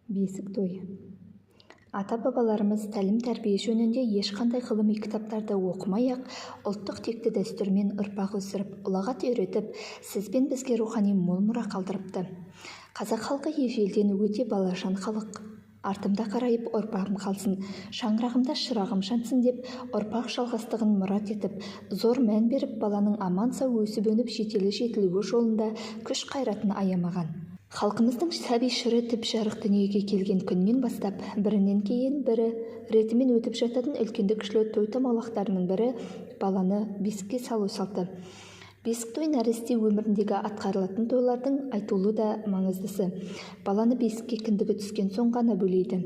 Бесік той. Ата-бабаларымыз тәлім-тәрбие жөнінде ешқандай ғылыми кітаптарды оқымай-ақ, ұлттық текті дәстүрмен ұрпақ өсіріп, ұлағат үйретіп, сіз бен бізге рухани мол мұра қалдырыпты. Қазақ халқы ежелден өте балажан халық. Артымда қарайып ұрпағым қалсын, шаңырағымда шырағым жансын деп, ұрпақ жалғастығын мұрат етіп, зор мән беріп, баланың аман-сау өсіп-өніп жетелі жетілуі жолында күш-қайратын аямаған. Халқымыздың сәби шірітіп жарық дүниеге келген күннен бастап, бірінен кейін бірі ретімен өтіп жататын үлкенді-кішілі той-томалақтарының бірі баланы бесікке салу салты. Бесік той нәресте өміріндегі атқарылатын тойлардың айтулы да маңыздысы. Баланы бесікке кіндігі түскен соң ғана бөлейді.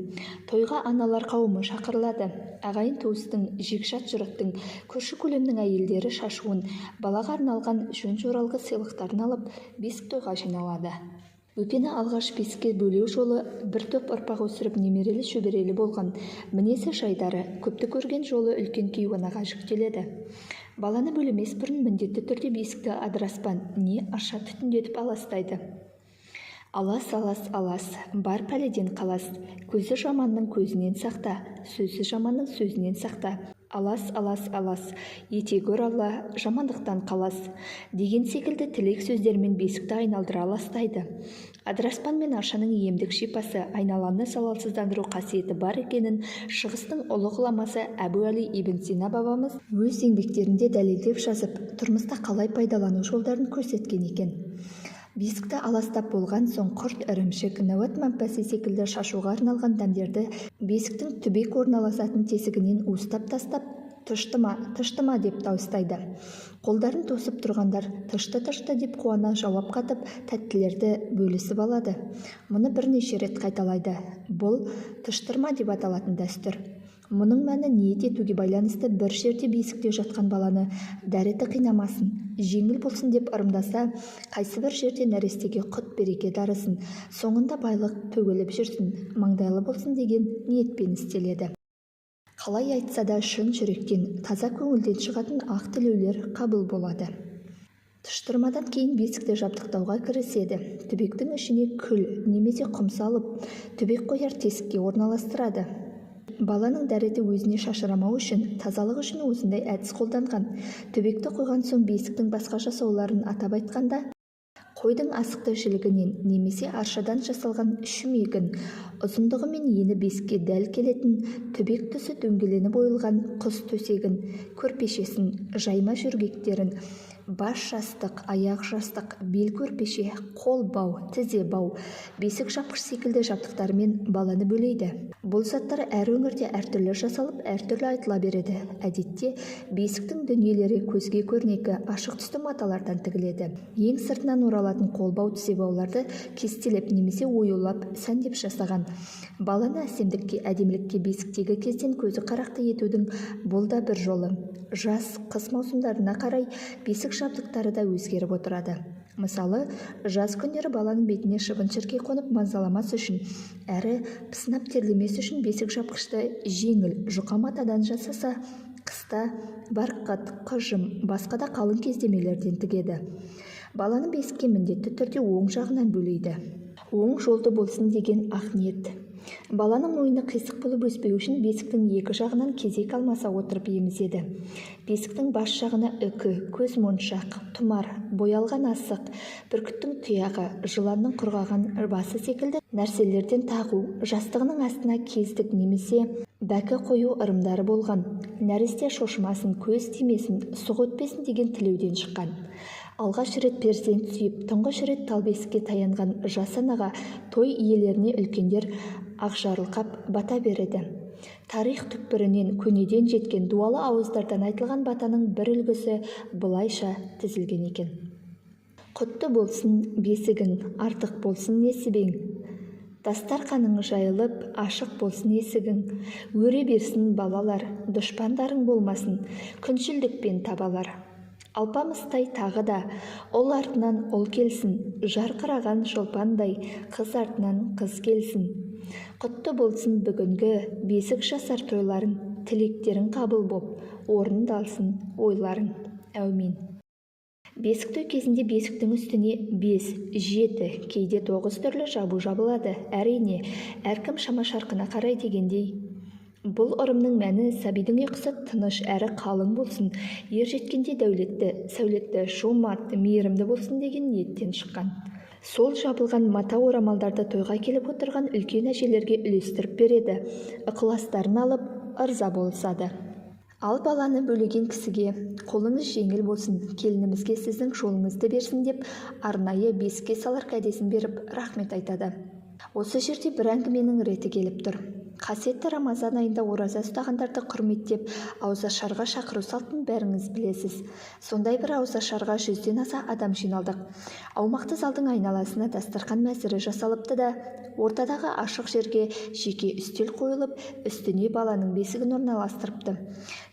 Тойға аналар қауымы шақырылады. Ағайын-туыстың, жекжат жұрттың, көрші-көлемнің әйелдері шашуын, балаға арналған жөн-жоралғы сыйлықтарын алып, бесік тойға жиналады. Бөпені алғаш бесікке бөлеу жолы бір топ ұрпақ өсіріп немерелі-шөберелі болған, мінезі жайдары, көпті көрген жолы үлкен кейуанаға жүктеледі. Баланы бөлемес бұрын міндетті түрде бесікті адыраспан, не арша түтіндетіп аластайды. Алас, алас, алас, бар пәледен қалас, көзі жаманның көзінен сақта, сөзі жаманның сөзінен сақта. Алас, алас, алас, ете гөр алла, жамандықтан қалас, деген секілді тілек сөздермен бесікті айналдыра аластайды. Адыраспан мен аршаның емдік шипасы, айналаны залалсыздандыру қасиеті бар екенін Шығыстың ұлы ғұламасы Әбу Әли ибн Сина бабамыз өз еңбектерінде дәлелдеп жазып, тұрмыста қалай пайдалану жолдарын көрсеткен екен. Бесікті аластап болған соң құрт, ірімшік, нәуат мәмпәсі секілді шашуға арналған дәндерді бесіктің түбек орналасатын тесігінен уыстап тастап, «Тышты ма, тышты ма?» деп дауыстайды. Қолдарын тосып тұрғандар «Тышты, тышты!» деп қуана жауап қатып, тәттілерді бөлісіп алады. Мұны бірнеше рет қайталайды. Бұл тыштырма деп аталатын дәстүр. Мұның мәні ниет етуге байланысты. Бір жерде бесікте жатқан баланы дәреті қинамасын, жеңіл болсын деп ырымдаса, қайсыбір жерде нәрестеге құт-береке дарысын, соңында байлық төгіліп жүрсін, маңдайлы болсын деген ниетпен істеледі. Қалай айтса да, шын жүректен, таза көңілден шығатын ақ тілеулер қабыл болады. Тыштырмадан кейін бесікті жабдықтауға кіріседі. Түбектің ішіне күл немесе құм салып, түбек қояр тесікке орналастырады. Баланың дәреті өзіне шашырамау үшін, тазалық үшін осындай әдіс қолданған. Түбекті қойған соң бесіктің басқа жасауларын, атап айтқанда, қойдың асықты жілігінен немесе аршадан жасалған шүмегін, ұзындығы мен ені бесікке дәл келетін, түбек тұсы дөңгеленіп ойылған құс төсегін, көрпешесін, жайма жөргектерін, бас жастық, аяқ жастық, бел көрпеше, қол бау, тізе бау, бесік жапқыш секілді жабдықтармен баланы бөлейді. Бұл заттар әр өңірде әртүрлі жасалып, әртүрлі айтыла береді. Әдетте бесіктің дүниелері көзге көрнекі ашық түсті маталардан тігіледі. Ең сыртынан оралатын қолбау, тізебауларды кестелеп немесе оюлап, сәндеп жасаған. Баланы әсемдікке, әдемілікке бесіктегі кезден көзі қарақты етудің бұл да бір жолы. Жаз, қыс маусымдарына қарай бесік жабдықтары да өзгеріп отырады. Мысалы, жаз күндері баланың бетіне шыбын-шіркей қонып мазаламас үшін, әрі пысынап терлемес үшін бесік жапқышты жеңіл, жұқа матадан жасаса, қыста барқыт, қыжым, басқа да қалың кездемелерден тігеді. Баланы бесікке міндетті түрде оң жағынан бөлейді. Оң жолды болсын деген ақ ниет. Баланың мойны қисық болып өспеу үшін бесіктің екі жағынан кезек алмаса отырып емізеді. Бесіктің бас жағына үкі, көзмоншақ, тұмар, боялған асық, бүркіттің тұяғы, жыланның құрғаған басы секілді нәрселерден тағу, жастығының астына кездік немесе бәкі қою ырымдары болған. Нәресте шошымасын, көз тимесін, сұқ өтпесін деген тілеуден шыққан. Алғаш рет перзент сүйіп, тұңғыш рет талбесікке таянған жас анаға, той иелеріне үлкендер ақжарылқап бата береді. Тарих түкпірінен көнеден жеткен дуалы ауыздардан айтылған батаның бір үлгісі былайша тізілген екен: Құтты болсын бесігің, артық болсын несібең, дастарқаның жайылып, ашық болсын есігің, өре берсін балалар, дұшпандарың болмасын, күншілдікпен табалар. Алпамыстай тағы да ұл артынан ұл келсін, жарқыраған шолпандай қыз артынан қыз келсін. Құтты болсын бүгінгі бесік жасар тойларың, тілектерің қабыл боп, орындалсын ойларың. Әумин. Бесік той кезінде бесіктің үстіне 5, 7, кейде 9 түрлі жабу жабылады. Әрине, әркім шама-шарқына қарай дегендей. Бұл ырымның мәні сәбидің ұйқысы тыныш әрі қалың болсын, ер жеткенде дәулетті, сәулетті, жомарт, мейірімді болсын деген ниеттен шыққан. Сол жабылған мата орамалдарды тойға келіп отырған үлкен әжелерге үлестіріп береді, ықыластарын алып, ырза болысады. Ал баланы бөлеген кісіге қолыңыз жеңіл болсын, келінімізге сіздің жолыңызды берсін деп арнайы бесікке салар кәдесін беріп рахмет айтады. Осы жерде бір әңгіменің реті келіп тұр. Қасиетті Рамазан айында ораза ұстағандарды құрметтеп, ауызашарға шақыру салтын бәріңіз білесіз. Сондай бір ауызашарға 100-ден аса адам жиналдық. Аумақты залдың айналасына дастархан мәзірі жасалыпты да, ортадағы ашық жерге жеке үстел қойылып, үстіне баланың бесігін орналастырыпты.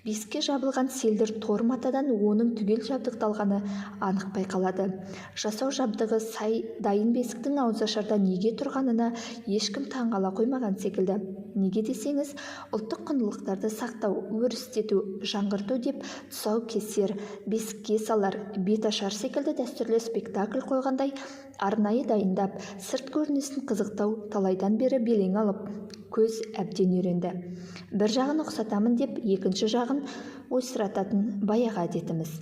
Бесікке жабылған селдір тор матадан оның түгел жабдықталғаны анық байқалады. Жасау жабдығы сай дайын бесіктің ауызашарда неге тұрғанына ешкім таңғала қоймаған секілді. Неге десеңіз, ұлттық құндылықтарды сақтау, өрістету, жаңғырту деп тұсау кесер, бесікке салар, беташар секілді дәстүрлі спектакль қойғандай арнайы дайындап, сырт көрінісін қызықтау талайдан бері белең алып, көз әбден үйренді. Бір жағын ұқсатамын деп, екінші жағын ойсырататын баяғы әдетіміз.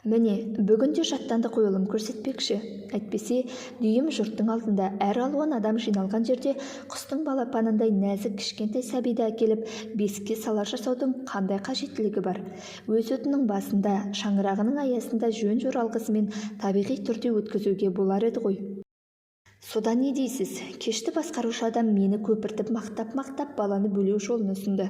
Міне, бүгін де жаттанды қойылым көрсетпекші. Әйтпесе, дүйім жұрттың алдында әр алуан адам жиналған жерде құстың балапанындай нәзік кішкентай сәбиді әкеліп, бесікке салар жасаудың қандай қажеттілігі бар? Өз отының басында, шаңырағының аясында жөн-жоралғысымен табиғи түрде өткізуге болар еді ғой. Содан не дейсіз? Кешті басқарушы адам мені көпіртіп мақтап-мақтап баланы бөлеу жолын ұсынды.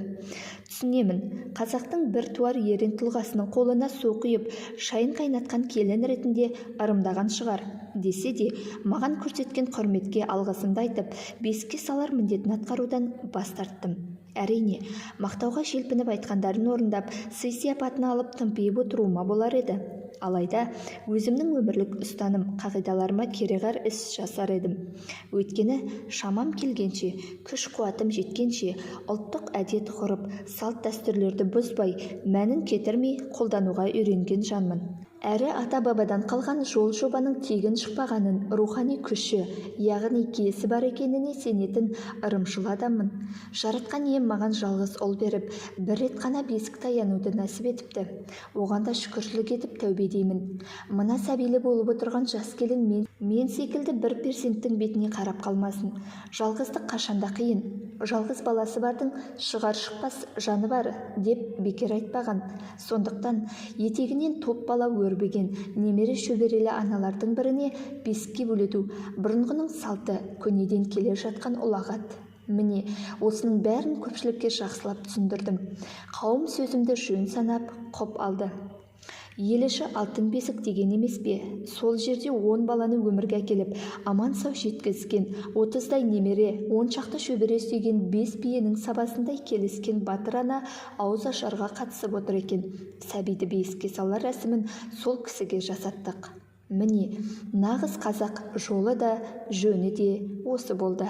Түсінемін, қазақтың бір туар ерен тұлғасының қолына су құйып, шайын қайнатқан келін ретінде ырымдаған шығар. Десе де, маған көрсеткен құрметке алғысымды айтып, бесікке салар міндетін атқарудан бас тарттым. Әрине, мақтауға желпініп айтқандарын орындап, сый-сияпатын алып тымпиып отыруыма болар еді. Алайда, өзімнің өмірлік ұстаным қағидаларыма кереғар іс жасар едім. Өйткені, шамам келгенше, күш-қуатым жеткенше, ұлттық әдет ғұрып, салт-дәстүрлерді бұзбай, мәнін кетірмей қолдануға үйренген жанмын. Әрі ата-бабадан қалған жол-жобаның тегін шықпағанын, рухани күші, яғни киесі бар екеніне сенетін ырымшыл адаммын. Жаратқан ием маған жалғыз ұл беріп, бір рет қана бесік таянуды нәсіп етіпті. Оған да шүкіршілік етіп тәубе деймін. Мына сәбилі болып отырған жас келін мен секілді бір перзенттің бетіне қарап қалмасын. Жалғыздық қашанда қиын. Жалғыз баласы бардың шығар шықпас жаны бар деп бекер айтпаған. Сондықтан етегінен топ бала өрбіген немере шөберелі аналардың біріне бесікке бөлету бұрынғының салты, көнеден келе жатқан ұлағат. Міне, осының бәрін көпшілікке жақсылап түсіндірдім. Қауым сөзімді жөн санап, құп алды. Ел іші алтын бесік деген емес пе? Сол жерде 10 баланы өмірге әкеліп, аман-сау жеткізген, 30-дай немере, 10 шақты шөбере сүйген 5 биенің сабасындай келіскен батыр ана ауыз ашарға қатысып отыр екен. Сәбиді бесікке салар рәсімін сол кісіге жасаттық. Міне, нағыз қазақ жолы да, жөні де осы болды.